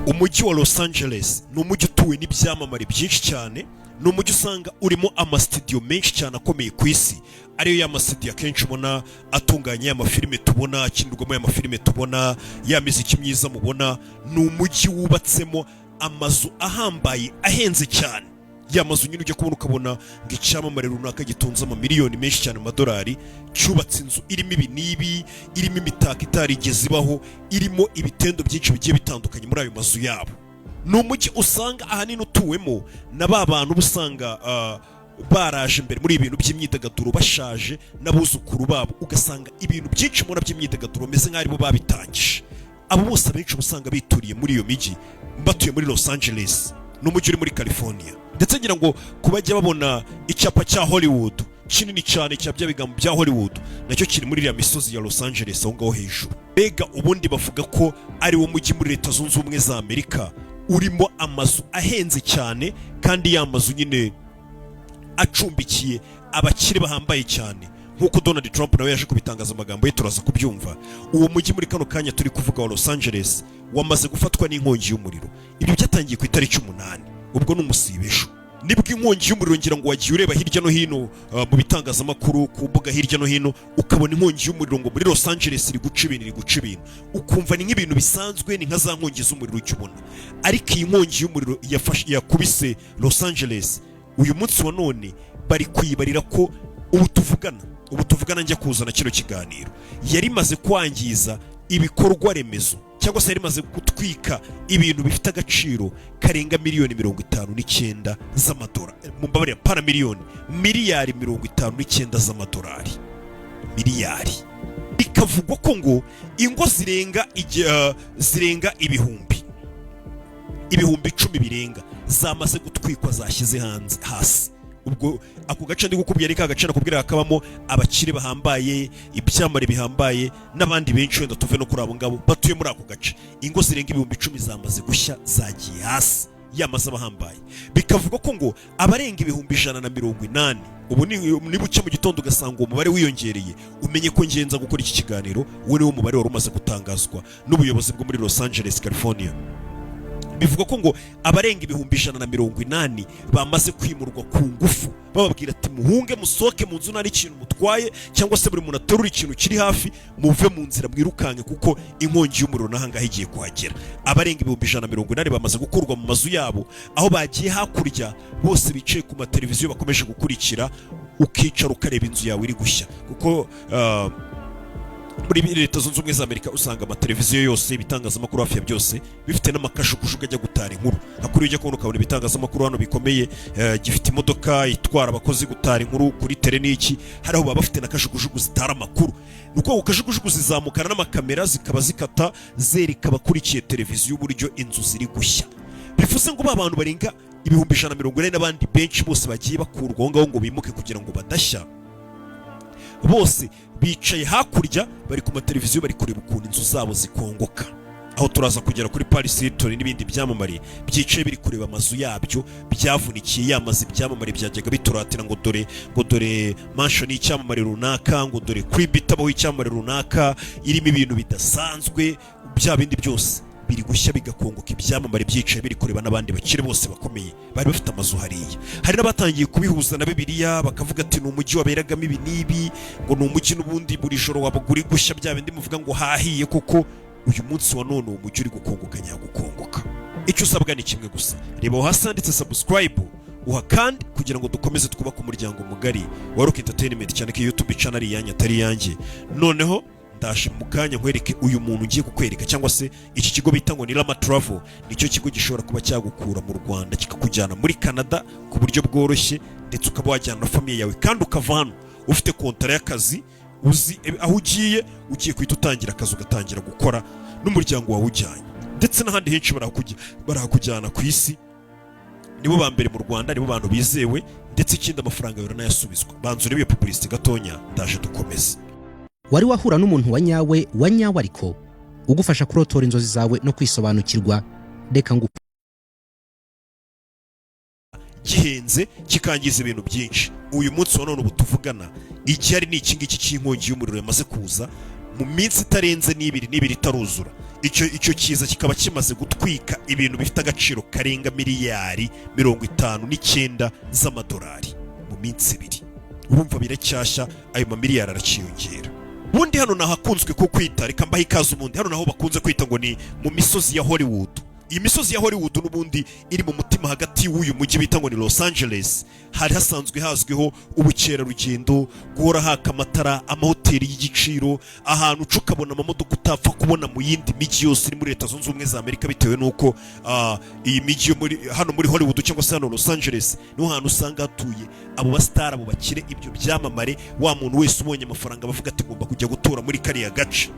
Umujyi wa Los Angeles ni umujyi utuwe n'ibyamamare byinshi cyane. Ni umujyi usanga urimo amasitidiyo menshi cyane akomeye ku isi, ariyo ya masitidiyo akenshi ubona atunganya ya mafilime tubona, akinirwamo ya mafilime tubona, ya miziki myiza mubona. Ni umujyi wubatsemo amazu ahambaye, ahenze cyane, ya mazu nyine ujya kubona ukabona ngo icyamamare runaka gitunze amamiliyoni menshi cyane mu madolari cyubatse inzu irimo ibi n'ibi, irimo imitako itarigeze ibaho, irimo ibitendo byinshi bigiye bitandukanye muri ayo mazu yabo. Ni umujyi usanga ahanini utuwemo na ba bantu uba usanga baraje imbere muri ibintu by'imyidagaduro, bashaje n'abuzukuru babo, ugasanga ibintu byinshi mubona by'imyidagaduro bameze nk'aho aribo babitangije. Abo bose abenshi uba usanga bituriye muri iyo mijyi, batuye muri Los Angeles. Ni umujyi uri muri California, ndetse ngira ngo ku bajya babona icyapa cya Hollywood kinini cyane cya bya bigambo bya Hollywood, nacyo kiri muri iriya misozi ya Los Angeles aho ngaho hejuru. Mbega ubundi bavuga ko ari wo mujyi muri Leta Zunze Ubumwe za Amerika urimo amazu ahenze cyane, kandi ya mazu nyine acumbikiye abakire bahambaye cyane, nk'uko Donald Trump nawe yaje kubitangaza amagambo ye, turaza kubyumva. Uwo mujyi muri kano kanya turi kuvuga wa Los Angeles wamaze gufatwa n'inkongi y'umuriro. Ibyo byatangiye ku itariki 8, ubwo ni umusibesho, nibwo inkongi y'umuriro, ngira ngo wagiye ureba hirya no hino mu bitangazamakuru, ku mbuga hirya no hino, ukabona inkongi y'umuriro ngo muri Los Angeles iri guca ibintu, iri guca ibintu, ukumva ni nk'ibintu bisanzwe, ni nka za nkongi z'umuriro ujya ubona. Ariko iyi nkongi y'umuriro yafashe, yakubise Los Angeles uyu munsi wa none, bari kuyibarira ko ubu tuvugana njya kuzana kino kiganiro, yari imaze kwangiza ibikorwa remezo, cyangwa se yari imaze gutwika ibintu bifite agaciro karenga miliyoni 59 z'amadolari. Mumbabarira, para miliyoni, miliyari 59 z'amadolari, miliyari. Bikavugwa ko ngo ingo zirenga ibihumbi 10 birenga zamaze gutwikwa, zashyize hanze hasi. Ubwo ako gace ndi kukubwira ari ka gace nakubwira kabamo abakire bahambaye, ibyamamare bihambaye n'abandi benshi. Wenda tuve no kuri abo ngabo batuye muri ako gace, ingo zirenga 10,000 zamaze gushya, zagiye hasi, yamaze abahambaye. Bikavuga ko ngo abarenga 180,000, ubu ni bucya mu gitondo ugasanga uwo mubare wiyongereye, umenye ko ngenza gukora iki kiganiro uwo niwo mubare wari umaze gutangazwa n'ubuyobozi bwo muri Los Angeles, California. Bivuga ko ngo abarenga 180,000 bamaze kwimurwa ku ngufu, bababwira ati: "Muhunge, musohoke mu nzu nta n'ikintu mutwaye, cyangwa se buri muntu aterura ikintu kiri hafi, muve mu nzira mwirukanke, kuko inkongi y'umuriro n'ahangaha igiye kuhagera." Abarenga 180,000 bamaze gukurwa mu mazu yabo, aho bagiye hakurya bose bicaye ku mateleviziyo bakomeje gukurikira. Ukicara ukareba inzu yawe iri gushya, kuko muri Leta Zunze Ubumwe za Amerika usanga amateleviziyo yose, ibitangazamakuru hafi ya byose bifite n'amakajugujugu ajya gutara inkuru. Nka kuri ujya kubona ukabona ibitangazamakuru hano bikomeye gifite imodoka itwara abakozi gutara inkuru kuri tele n'iki, hari aho baba bafite na kajugujugu zitara amakuru. Ni ukuvuga ngo kajugujugu zizamukana n'amakamera, zikaba zikata zereka abakurikiye televiziyo uburyo inzu ziri gushya. Bivuze ngo ba bantu barenga 140,000 n'abandi benshi bose bagiye bakurwa aho ngaho ngo bimuke kugira ngo badashya, bose bicaye hakurya, bari ku mateleviziyo, bari kureba ukuntu inzu zabo zikongoka. Aho turaza kugera kuri Paris Hilton n'ibindi byamamare byicaye biri kureba amazu yabyo byavunikiye, yamaze ibyamamare byajyaga bituratira ngo dore mansion y'icyamamare runaka, ngo dore crib itabaho icyamamare runaka irimo ibintu bidasanzwe. Bya bindi byose biri gushya bigakongoka, ibyamamare byicaye biri kureba n'abandi bakire bose bakomeye bari bafite amazu hariya. Hari n'abatangiye kubihuza na Bibiliya, bakavuga ati ni umujyi waberagamo ibi n'ibi, ngo ni umujyi n'ubundi buri joro wabaga uri gushya, bya bindi muvuga ngo hahiye koko. Uyu munsi wa none uwo mujyi uri gukongoka nyagukongoka. Icyo usabwa ni kimwe gusa: reba aho hasi handitse subscribe, uha kandi kugira ngo dukomeze twubake umuryango mugari wa Rock Entertainment, cyane ko YouTube channel ari iyanyu, atari iyanjye. Noneho ndaje mu kanya nkwereke uyu muntu ugiye kukwereka, cyangwa se iki kigo bita ngo ni Rama Travel. Nicyo kigo gishobora kuba cyagukura mu Rwanda kikakujyana muri Canada ku buryo bworoshye, ndetse ukaba wajyana na famille yawe, kandi ukava hano ufite kontara y'akazi, uzi aho ugiye, ugiye guhita utangira akazi, ugatangira gukora n'umuryango wawe ujyanye, ndetse n'ahandi henshi barahakujyana ku isi. Nibo ba mbere mu Rwanda, nibo bantu bizewe, ndetse ikindi amafaranga yawe uranayasubizwa. Banza urebe iyo publicité gatonya, ndaje dukomeze. Wari wahura n'umuntu wa nyawe, wa nyawe ariko ugufasha kurotora inzozi zawe no kwisobanukirwa? Reka ngo Gihenze, kikangiza ibintu byinshi. Uyu munsi wa none ubu tuvugana, igihari ni iki ngiki cy'inkongi y'umuriro yamaze kuza mu minsi itarenze n'ibiri, n'ibiri itaruzura. Icyo kiza kikaba kimaze gutwika ibintu bifite agaciro karenga miliyari 59 z'amadolari mu minsi 2. Urumva biracyashya, ayo mamiliyari araciyongera. Ubundi hano nahakunzwe ko kwita, reka mbahe ikaze. Ubundi hano naho bakunze kwita ngo ni mu misozi ya Hollywood. Iyi misozi ya Hollywood n'ubundi iri mu mutima hagati w'uyu mujyi bita ngo ni Los Angeles. Hari hasanzwe hazwiho ubukerarugendo, guhora haka amatara, amahoteli y'igiciro, ahantu uca ukabona amamodoka utapfa kubona mu yindi mijyi yose iri muri Leta Zunze Ubumwe za Amerika, bitewe n'uko iyi mijyi yo muri hano muri Hollywood cyangwa se hano Los Angeles niho hantu usanga hatuye abo basitari, abo bakire, ibyo byamamare. Wa muntu wese ubonye amafaranga bavuga ati: "Ngomba kujya gutura muri kariya gace."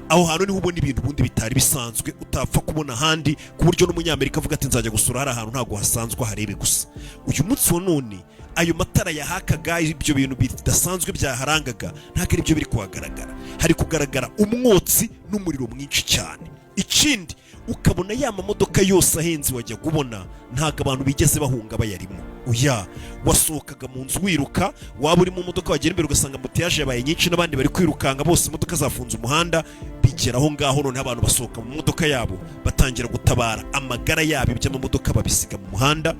Aho hantu niho ubona ibintu ubundi bitari bisanzwe, utapfa kubona ahandi, ku buryo n'Umunyamerika avuga ati: "Nzajya gusura hari ahantu ntabwo hasanzwe, harebe gusa." Uyu munsi wa none ayo matara yahakaga, ibyo bintu bidasanzwe byaharangaga, ntabwo ari byo biri kuhagaragara. Hari kugaragara umwotsi n'umuriro mwinshi cyane. Ikindi, ukabona ya mamodoka yose ahenze wajya kubona, ntabwo abantu bigeze bahunga bayarimo. Oya, wasohokaga mu nzu wiruka, waba uri mu modoka wagera imbere ugasanga embouteillage yabaye nyinshi n'abandi bari kwirukanka bose, imodoka zafunze umuhanda. Bigera aho ngaho noneho abantu basohoka mu modoka yabo, batangira gutabara amagara yabo, iby'amamodoka babisiga mu muhanda,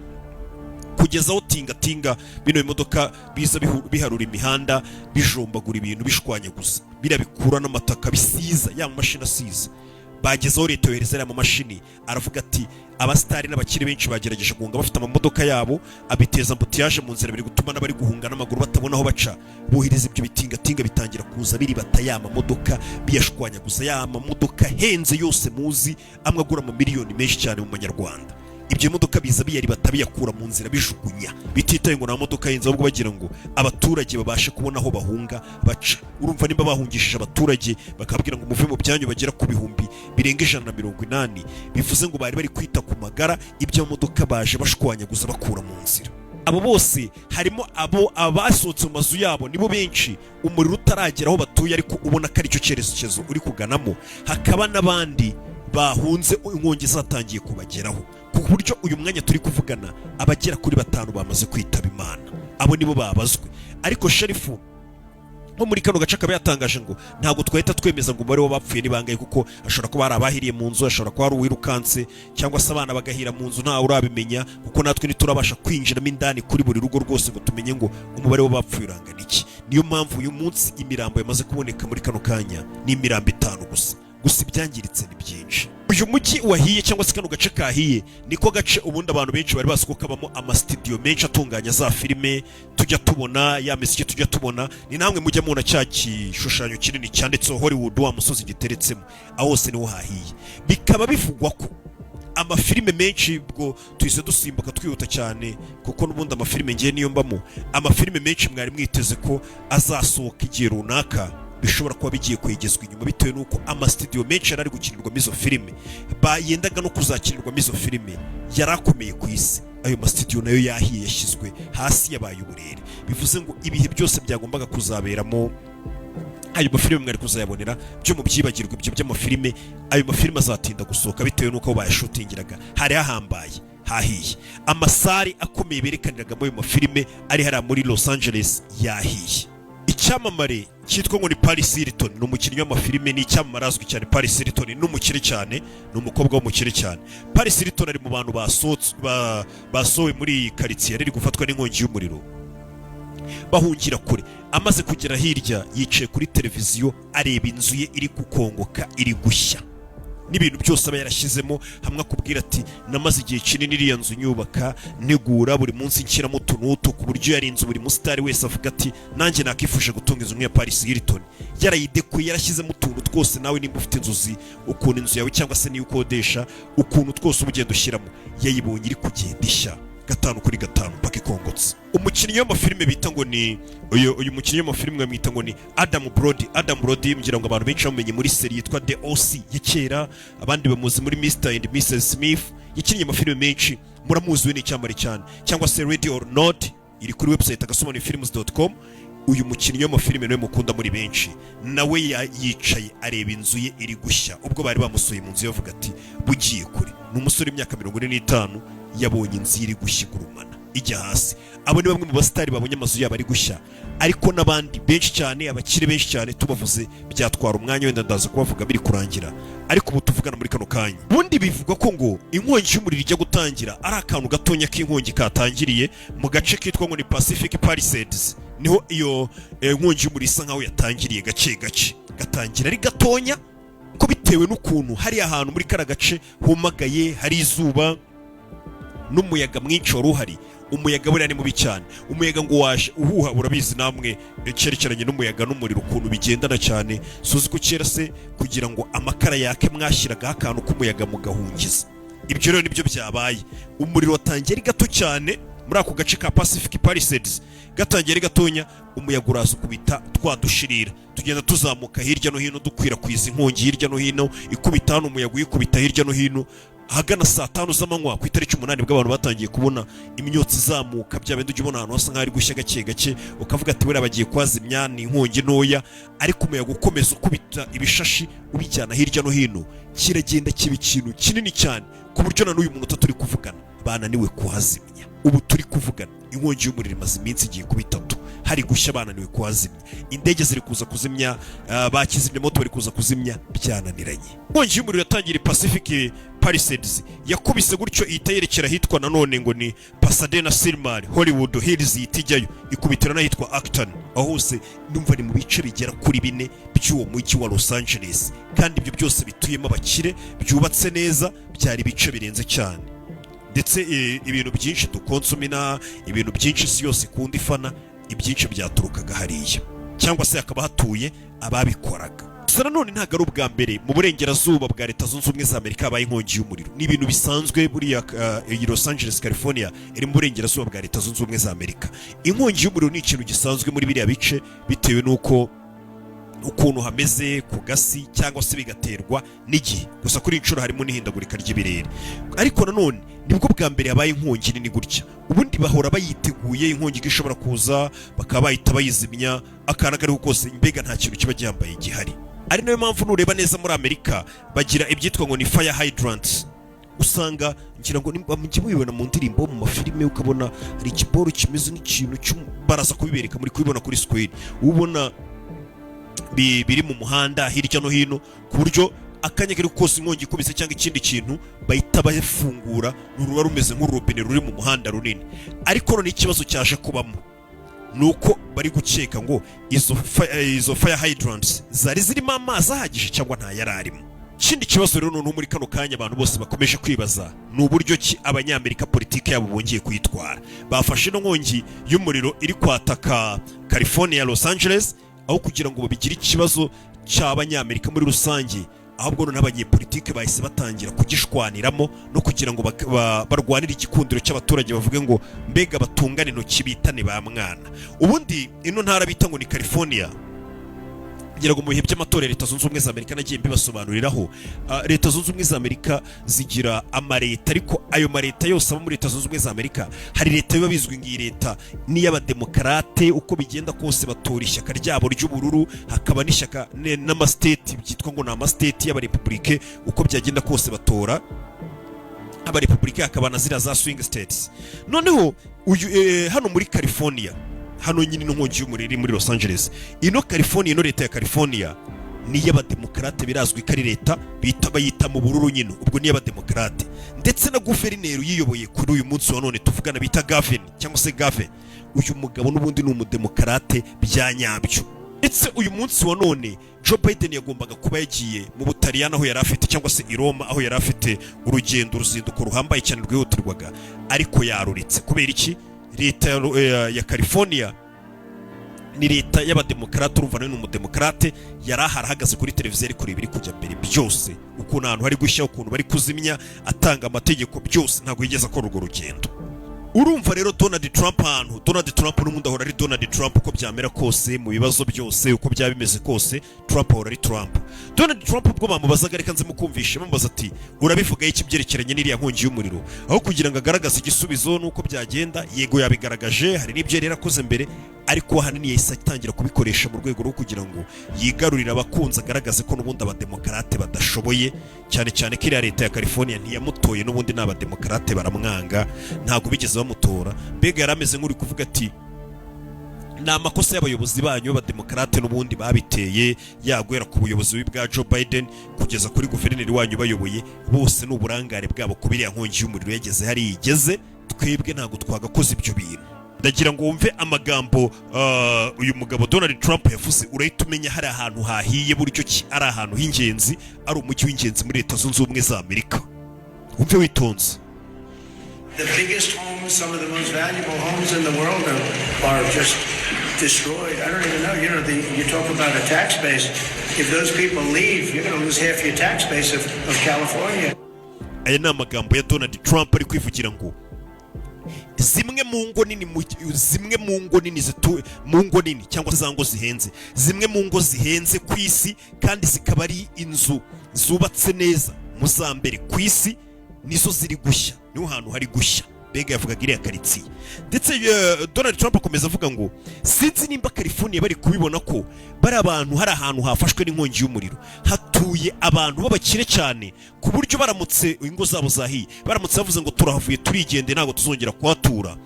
kugeza aho tingatinga, bino bimodoka biza biharura imihanda, bijombagura ibintu, bishwanyaguza, biriya bikura n'amataka, bisiza, ya mamashini asiza. Bagezeho leta yohereza ariya mamashini. Aravuga ati: "Abasitari n'abakire benshi bagerageje guhunga bafite amamodoka yabo, abiteza embouteillage mu nzira, biri gutuma n'abari guhunga n'amaguru batabona aho baca." Bohereza ibyo bitingatinga, bitangira kuza biribata ya mamodoka, biyashwanyaguza, ya mamodoka ahenze yose muzi, amwe agura amamiliyoni menshi cyane mu manyarwanda. Ibyo bimodoka biza biyaribata, biyakura mu nzira, bijugunya, bititaye ngo ni amamodoka ahenze, ahubwo bagira ngo abaturage babashe kubona aho bahunga baca. Urumva nimba bahungishije abaturage, bakababwira ngo muve mu byanyu, bagera ku 180,000, bivuze ngo bari bari kwita ku magara. Ibyo modoka baje bashwanyaguza, bakura mu nzira. Abo bose harimo abo abasohotse mu mazu yabo, nibo benshi, umuriro utaragera aho batuye, ariko ubona ko aricyo cyerekezo uri kuganamo. Hakaba n'abandi bahunze inkongi zatangiye kubageraho, ku buryo uyu mwanya turi kuvugana abagera kuri batanu bamaze kwitaba Imana. Abo nibo babazwe. Ariko sheriff nko muri kano gace akaba yatangaje ngo ntabwo twahita twemeza ngo umubare w'abapfuye ni bangahe, kuko hashobora kuba hari abahiriye mu nzu, hashobora kuba hari uwirukanse, cyangwa se abana bagahira mu nzu. Ntawe urabimenya, kuko natwe ntiturabasha kwinjiramo indani kuri buri rugo rwose ngo tumenye ngo umubare w'abapfuye urangana iki. Niyo mpamvu uyu munsi imirambo yamaze kuboneka muri kano kanya ni imirambo itanu gusa. Gusa ibyangiritse ni byinshi. Uyu mujyi wahiye, cyangwa se kano gace kahiye, niko gace ubundi abantu benshi bari bazi ko kabamo amasitidiyo menshi atunganya za filime tujya tubona, ya miziki tujya tubona. Ni namwe mujya mubona cya gishushanyo kinini cyanditseho Hollywood, wa musozi giteretsemo. Aho hose niho hahiye. Bikaba bivugwa ko amafilime menshi, ubwo tuhise dusimbuka twihuta cyane kuko n'ubundi amafilime ngiye niyo mbamo, amafilime menshi mwari mwiteze ko azasohoka igihe runaka bishobora kuba bigiye kwegezwa inyuma, bitewe n'uko amasitidiyo menshi yari ari gukinirwamo izo filime, bayendaga no kuzakinirwamo izo filime, yari akomeye ku isi. Ayo masitidiyo nayo yahiye, yashyizwe hasi, yabaye uburere. Bivuze ngo ibihe byose byagombaga kuzaberamo ayo mafilime mwari kuzayabonera byo mu byibagirwa. Ibyo by'amafilime, ayo mafilime azatinda gusohoka bitewe n'uko aho bayashutingiraga hari hahambaye, hahiye. Amasare akomeye berekaniragamo ayo mafilime ari hariya muri Los Angeles yahiye. Icyamamare cyitwa ngo ni Paris Hilton, ni umukinnyi w'amafilime, ni icyamamare azwi cyane. Paris Hilton ni umukire cyane, ni umukobwa w'umukire cyane. Paris Hilton ari mu bantu basohotse, basohowe muri iyi karitsiye yari iri gufatwa n'inkongi y'umuriro, bahungira kure. Amaze kugera hirya, yicaye kuri televiziyo, areba inzu ye iri gukongoka, iri gushya, n'ibintu byose aba yarashyizemo hamwe. Akubwira ati: "Namaze igihe kinini iriya nzu nyubaka, ntegura, buri munsi nshyiramo utu n'utu, ku buryo yari inzu buri musitari wese avuga ati: 'Nanjye nakifuje gutunga inzu nk'iya Paris Hilton.'" Yarayidekuye, yarashyizemo utuntu twose. Nawe nimba ufite inzu, ukuntu inzu yawe cyangwa se niyo ukodesha, ukuntu twose uba ugenda ushyiramo. Yayibonye iri kugenda ishya gatanu kuri gatanu mpaka ikongotse. Umukinnyi w'amafilime bita ngo ni uyu mukinnyi w'amafilime bamwita ngo ni Adam Brody. Adam Brody ngira ngo abantu benshi bamumenye muri série yitwa The O.C. ya kera, abandi bamuzi muri Mr and Mrs Smith. Yakinnye amafilime menshi, muramuzi, we ni icyamamare cyane, cyangwa se Ready or Not, iri kuri website agasobanuyefilms.com. Uyu mukinnyi w'amafilime nawe mukunda muri benshi, nawe yicaye areba inzu ye iri gushya. Ubwo bari bamusuye mu nzu ye, bavuga ati: "Bugiye kure." Ni umusore w'imyaka 45, yabonye inzu ye iri gushya igurumana. Ijya hasi. Abo ni bamwe mu basitari babonye amazu yabo ari gushya, ariko n'abandi benshi cyane, abakire benshi cyane, tubavuze byatwara umwanya. Wenda ndaza kubavuga biri kurangira, ariko ubu tuvugana muri kano kanya, ubundi bivugwa ko ngo inkongi y'umuriro ijya gutangira ari akantu gatonya k'inkongi katangiriye mu gace kitwa ngo ni Pacific Palisades. Niho iyo nkongi y'umuriro isa nkaho yatangiriye gake gake, gatangira ari gatonya, ko bitewe n'ukuntu hari ahantu muri kara gace humagaye, hari izuba n'umuyaga mwinshi wari uhari. Umuyaga buriya ni mubi cyane. Umuyaga ngo waje uhuha, urabizi namwe, icyerekeranye n'umuyaga n'umuriro ukuntu bigendana cyane. Suzi ko kera se kugira ngo amakara yake mwashyiragaho akantu k'umuyaga mugahungiza? Ibyo rero nibyo byabaye. Umuriro watangiye ari gato cyane muri ako gace ka Pacific Palisades. Gatangiye ari gatonya, umuyaga uraza ukubita twa dushirira, tugenda tuzamuka hirya no hino, dukwirakwiza inkongi hirya no hino, ikubita hano, umuyaga uyikubita hirya no hino. Ahagana saa 5 z'amanywa ku itariki 8 bwo abantu batangiye kubona imyotsi izamuka, bya bindi ujya ubona ahantu hasa nk'aho ari gushya gake gake, ukavuga ati: "Buriya bagiye kuhazimya, ni inkongi ntoya." Ariko umuyaga ukomeza ukubita ibishashi ubijyana hirya no hino, kiragenda kiba ikintu kinini cyane, ku buryo na n'uyu munota turi kuvugana bananiwe kuhazimya. Ubu turi kuvugana, inkongi y'umuriro imaze iminsi igiye kuba 3 hari gushya, bananiwe kuhazimya. Indege ziri kuza kuzimya, ba kizimyamoto bari kuza kuzimya, byananiranye. Inkongi y'umuriro yatangira Pacific Palisades, yakubise gutyo ihita yerekera ahitwa nanone ngo ni Pasadena, Sylmar, Hollywood Hills, ihita ijyayo ikubitira n'ahitwa Acton. Aho hose numva ni mu bice bigera kuri bine by'uwo mujyi wa Los Angeles, kandi ibyo byose bituyemo abakire, byubatse neza, byari ibice birenze cyane. Ndetse ibintu byinshi dukonsomina, ibintu byinshi isi yose ikunda ifana, ibyinshi byaturukaga hariya cyangwa se hakaba hatuye ababikoraga. Gusa nanone ntabwo ari ubwa mbere mu burengerazuba bwa Leta Zunze Ubumwe za Amerika habaye inkongi y'umuriro, ni ibintu bisanzwe. Buriya iyi Los Angeles, California iri mu burengerazuba bwa Leta Zunze Ubumwe za Amerika. Inkongi y'umuriro ni ikintu gisanzwe muri biriya bice, bitewe n'uko ukuntu hameze ku gasi cyangwa se bigaterwa n'igihe. Gusa kuri iyi nshuro harimo n'ihindagurika ry'ibirere. Ariko nanone nibwo bwa mbere habaye inkongi nini gutya. Ubundi bahora bayiteguye, inkongi ko ishobora kuza bakaba bahita bayizimya akana kariho kose, mbega nta kintu kiba gihambaye gihari. Ari nayo mpamvu nureba neza muri Amerika bagira ibyitwa ngo ni fire hydrants. Usanga ngira ngo nimba mujye mubibona mu ndirimbo, mu mafilime, ukabona hari ikiboro kimeze nk'ikintu baraza kubibereka, muri kubibona kuri screen, ubona biri mu muhanda hirya no hino, ku buryo akanya kari kose inkongi ikubise cyangwa ikindi kintu bahita bafungura, ruba rumeze nk'ururobine ruri mu muhanda runini. Ariko none ikibazo cyaje kubamo ni uko bari gukeka ngo izo fire hydrants zari zirimo amazi ahagije cyangwa ntayari arimo. Ikindi kibazo rero noneho muri kano kanya abantu bose bakomeje kwibaza ni uburyo ki Abanyamerika politiki yabo bongeye kuyitwara. Bafashe ino nkongi y'umuriro iri kwataka California, Los Angeles, aho kugira ngo babigire ikibazo cy'Abanyamerika muri rusange, ahubwo noneho abanyepolitike bahise batangira kugishwaniramo no kugira ngo barwanire igikundiro cy'abaturage, bavuge ngo mbega batungane intoki, bitane ba mwana. Ubundi ino ntara bita ngo ni California, ngira ngo mu bihe by'amatora ya Leta Zunze Ubumwe za Amerika nagiye mbibasobanuriraho. Leta Zunze Ubumwe za Amerika zigira amaleta, ariko ayo maleta yose aba muri Leta Zunze Ubumwe za Amerika, hari leta biba bizwi ngo iyi leta ni iy'Abademokarate, uko bigenda kose batora ishyaka ryabo ry'ubururu, hakaba n'ishyaka n'amasiteti byitwa ngo ni amasiteti y'Abarepubulike, uko byagenda kose batora Abarepubulika, hakaba na ziriya za swing states. Noneho uyu hano muri California, hano nyine ino nkongi y'umuriro iri muri Los Angeles, ino California, ino leta ya California ni iy'Abademokarate. Birazwi ko ari leta bita bayita mu bururu nyine, ubwo ni iy'Abademokarate. Ndetse na guverineri uyiyoboye kuri uyu munsi wa none tuvugana bita Gavin cyangwa se Gave, uyu mugabo n'ubundi ni umudemokarate bya nyabyo. Ndetse uyu munsi wa none Joe Biden yagombaga kuba yagiye mu Butaliyani aho yari afite, cyangwa se i Roma aho yari afite urugendo, uruzinduko ruhambaye cyane rwihutirwaga, ariko yaruritse. Kubera iki? Leta ya California ni leta y'Abademokarate, urumva nawe ni umudemokarate. Yari ahari ahagaze kuri televiziyo ari kureba ibiri kujya mbere byose, ukuntu ahantu hari gushya, ukuntu bari kuzimya, atanga amategeko, byose. Ntabwo yigeze akora urwo rugendo. Urumva rero Donald Trump, ahantu Donald Trump n'ubundi ahora ari Donald Trump, uko byamera kose, mu bibazo byose, uko byaba bimeze kose, Trump ahora ari Trump. Donald Trump ubwo bamubazaga, reka nze mukumvishe, bamubaza ati: "Urabivuga iki byerekeranye n'iriya nkongi y'umuriro?" Aho kugira ngo agaragaze igisubizo n'uko byagenda, yego yabigaragaje, hari n'ibyo yari yarakoze mbere, ariko Ariko ahanini yahise atangira kubikoresha mu rwego rwo kugira ngo yigarurire abakunzi, agaragaze ko n'ubundi abademokarate badashoboye, cyane cyane ko iriya leta ya California ntiyamutoye. N'ubundi ni abademokarate, baramwanga, ntabwo bigeze bamutora. Mbega yari ameze nk'uri kuvuga ati: "Ni amakosa y'abayobozi banyu b'abademokarate n'ubundi babiteye, yaguhera ku buyobozi bubi bwa Joe Biden kugeza kuri guverineri wanyu bayoboye bose, ni uburangare bwabo kuba iriya nkongi y'umuriro yageze hariya igeze. Twebwe ntabwo twagakoze ibyo bintu." Ndagira ngo wumve amagambo uyu mugabo Donald Trump yavuze, urahita umenya hari ahantu hahiye buryo ki ari ahantu h'ingenzi, ari umujyi w'ingenzi muri Leta Zunze Ubumwe za Amerika. Wumve witonze. The biggest homes, some of the most valuable homes in the world are just destroyed. I don't even know. You talk about a tax base. If those people leave, you're going to lose half your tax base of California. Aya ni amagambo ya Donald Trump ari kwivugira ngo zimwe mu ngo nini zituwe mu ngo nini, cyangwa za ngo zihenze, zimwe mu ngo zihenze ku isi, kandi zikaba ari inzu zubatse neza mu za mbere ku isi, nizo ziri gushya, niho hantu hari gushya. Mbega yavugaga iriya karitsiye. Ndetse Donald Trump akomeza avuga ngo sinzi nimba California bari kubibona ko bari abantu, hari ahantu hafashwe n'inkongi y'umuriro, hatuye abantu b'abakire cyane, ku buryo baramutse ingo zabo zahiye, baramutse bavuze ngo turahavuye, turigende, ntabwo tuzongera kuhatura,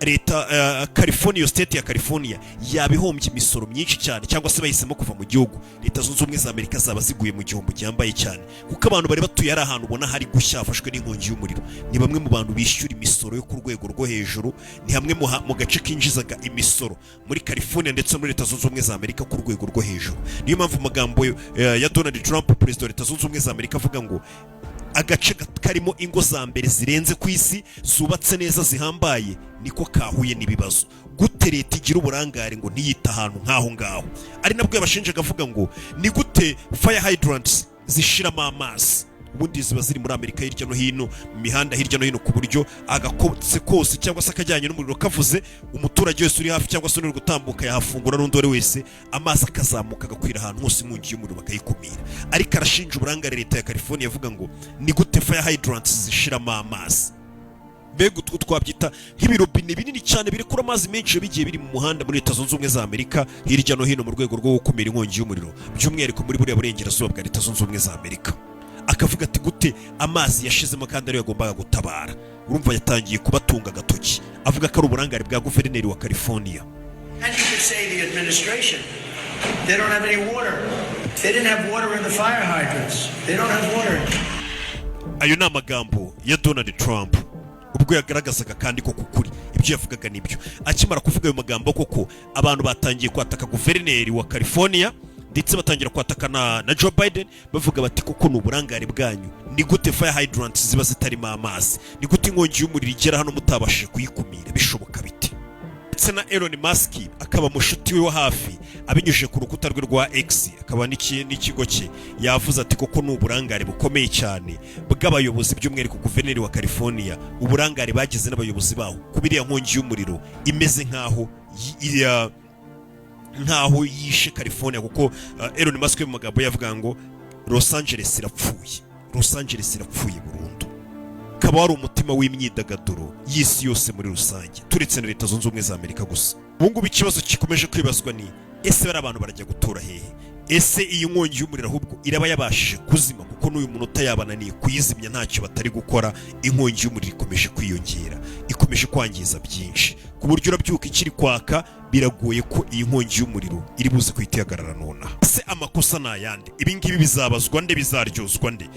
leta California, state ya California yaba ihombye imisoro myinshi cyane, cyangwa se bahisemo kuva mu gihugu, Leta Zunze Ubumwe za Amerika zaba ziguye mu gihombo gihambaye cyane, kuko abantu bari batuye ari ahantu ubona hari gushya, hafashwe n'inkongi y'umuriro, ni bamwe mu bantu bishyura imisoro yo ku rwego rwo hejuru. Ni hamwe mu gace kinjizaga imisoro muri California ndetse muri Leta Zunze Ubumwe za Amerika ku rwego rwo hejuru. Niyo mpamvu amagambo ya Donald Trump, perezida wa Leta Zunze Ubumwe za Amerika, avuga ngo agace karimo ingo za mbere zirenze ku isi, zubatse neza, zihambaye, niko kahuye n'ibibazo. Gute leta igira uburangare ngo ntiyite ahantu nk'aho ngaho? Ari nabwo yabashinjaga avuga ngo ni gute fire hydrants zishiramo amazi? Ubundi ziba ziri muri Amerika hirya no hino mu mihanda, hirya no hino, ku buryo agakotse kose cyangwa se akajyanye n'umuriro kavuze, umuturage wese uri hafi cyangwa se uri gutambuka yahafungura, n'undi uwo ari wese, amazi akazamuka agakwira ahantu hose, inkongi y'umuriro bakayikumira. Ariko arashinja uburangare leta ya California, avuga ngo ni gute fire hydrants zishiramo amazi? Mbega utwo twabyita nk'ibirobine binini cyane birekura amazi menshi, bigiye biri mu muhanda muri Leta Zunze Ubumwe za Amerika hirya no hino, mu rwego rwo gukumira inkongi y'umuriro, by'umwihariko muri buriya burengerazuba bwa Leta Zunze Ubumwe za Amerika. Akavuga ati: "Gute amazi yashizemo kandi ariyo yagombaga gutabara?" Urumva yatangiye kubatunga agatoki, avuga ko ari uburangare bwa guverineri wa California. And you could say the administration, they don't have any water. They didn't have water in the fire hydrants. They don't have water. Ayo ni amagambo ya Donald Trump ubwo yagaragazaga kandi ko kukuri ibyo yavugaga nibyo. Akimara kuvuga ayo magambo, koko abantu batangiye kwataka guverineri wa California, ndetse batangira kwataka na Joe Biden, bavuga bati: "Koko ni uburangare bwanyu. Ni gute fire hydrants ziba zitarimo amazi? Ni gute inkongi y'umuriro igera hano mutabashije kuyikumira? Bishoboka bite?" Ndetse na Elon Musk, akaba mushuti we wa hafi, abinyujije ku rukuta rwe rwa X, akaba n'ikigo cye, yavuze ati: "Koko ni uburangare bukomeye cyane bw'abayobozi, by'umwihariko guverineri wa California, uburangare bagize n'abayobozi baho, kuba iriya nkongi y'umuriro imeze nk'aho nkaho yishe California." Kuko Elon Musk mu magambo yavuga ngo Los Angeles irapfuye, Los Angeles irapfuye burundu, ukaba wari umutima w'imyidagaduro y'isi yose muri rusange, turetse na Leta Zunze Ubumwe za Amerika gusa. Ubu ngubu ikibazo gikomeje kwibazwa ni: ese bari abantu barajya gutura hehe? Ese iyi nkongi y'umuriro ahubwo iraba yabashije kuzima? Kuko n'uyu munota yabananiye kuyizimya, ntacyo batari gukora. Inkongi y'umuriro ikomeje kwiyongera, ikomeje kwangiza byinshi, ku buryo urabyuka ikiri kwaka. Biragoye ko iyi nkongi y'umuriro iri buze guhita ihagarara nonaha. Ese amakosa ni ayande? Ibi ngibi bizabazwa nde? Bizaryozwa nde?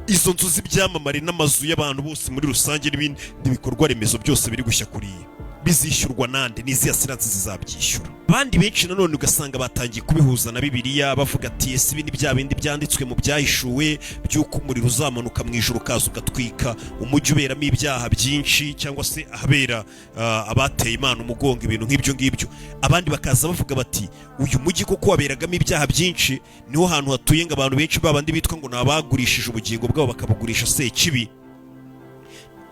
Izo nzu z'ibyamamare n'amazu y'abantu bose muri rusange n'ibindi bikorwa remezo byose biri gushya kuriya, bizishyurwa nande? N'izi assurance zizabyishyura? Abandi benshi nanone ugasanga batangiye kubihuza na Bibiliya, bavuga ati: "Ese ibi ni bya bindi byanditswe mu Byahishuwe by'uko umuriro uzamanuka mu ijuru ukaza ugatwika umujyi uberamo ibyaha byinshi, cyangwa se ahabera abateye Imana umugongo?" Ibintu nk'ibyo ngibyo. Abandi bakaza bavuga bati: "Uyu mujyi koko waberagamo ibyaha byinshi, niho hantu hatuye ngo abantu benshi, babandi bitwa ngo ni abagurishije ubugingo bwabo bakabugurisha Sekibi."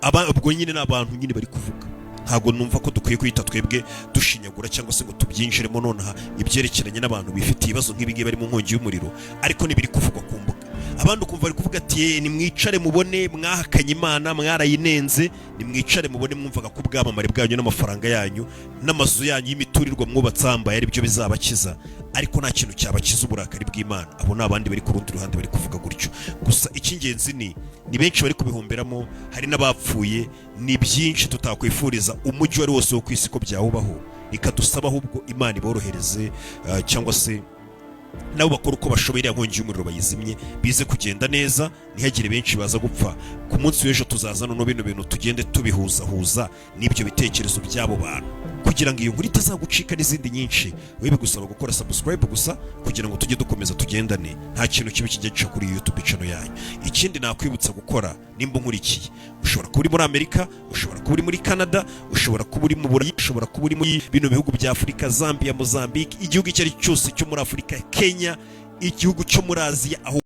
Aba ubwo nyine ni abantu nyine bari kuvuga. Ntabwo numva ko dukwiye kwita twebwe dushinyagura cyangwa se ngo tubyinjiremo nonaha, ibyerekeranye n'abantu bifitiye ibibazo nk'ibi ngibi bari mu nkongi y'umuriro, ariko n'ibiri kuvugwa ku mbuga. Abandi ukumva bari kuvuga ati: "Eh, nimwicare mubone, mwahakanye Imana, mwarayinenze, nimwicare mubone. Mwumvaga ko ubwamamare bwanyu n'amafaranga yanyu n'amazu yanyu y'imiturirwa mwubatse ahambaye ari byo bizabakiza, ariko nta kintu cyabakiza uburakari bw'Imana." Abo ni abandi bari ku rundi ruhande bari kuvuga gutyo. Gusa icy'ingenzi ni benshi bari kubihomberamo, hari n'abapfuye. Ni byinshi tutakwifuriza umujyi uwo ari wose wo ku isi ko byawubaho. Reka dusaba ahubwo Imana iborohereze, cyangwa se nabo bakora uko bashoboye, iriya nkongi y'umuriro bayizimye, bize kugenda neza, ntihagire benshi baza gupfa. Ku munsi w'ejo tuzaza noneho bino bintu tugende tubihuzahuza n'ibyo bitekerezo by'abo bantu, kugira ngo iyo nkuru itazagucika n'izindi nyinshi. Wowe bigusaba gukora subscribe gusa kugira ngo tujye dukomeza tugendane. Nta kintu kibi kijya gica kuri YouTube channel yanyu. Ikindi nakwibutsa gukora, nimba unkurikiye, ushobora kuba uri muri Amerika, ushobora kuba uri muri Canada, ushobora kuba uri mu Burayi, ushobora kuba uri muri bino bihugu bya Afurika, Zambia, Mozambique, igihugu icyo ari cyo cyose cyo muri Afurika, Kenya, igihugu cyo muri Aziya, aho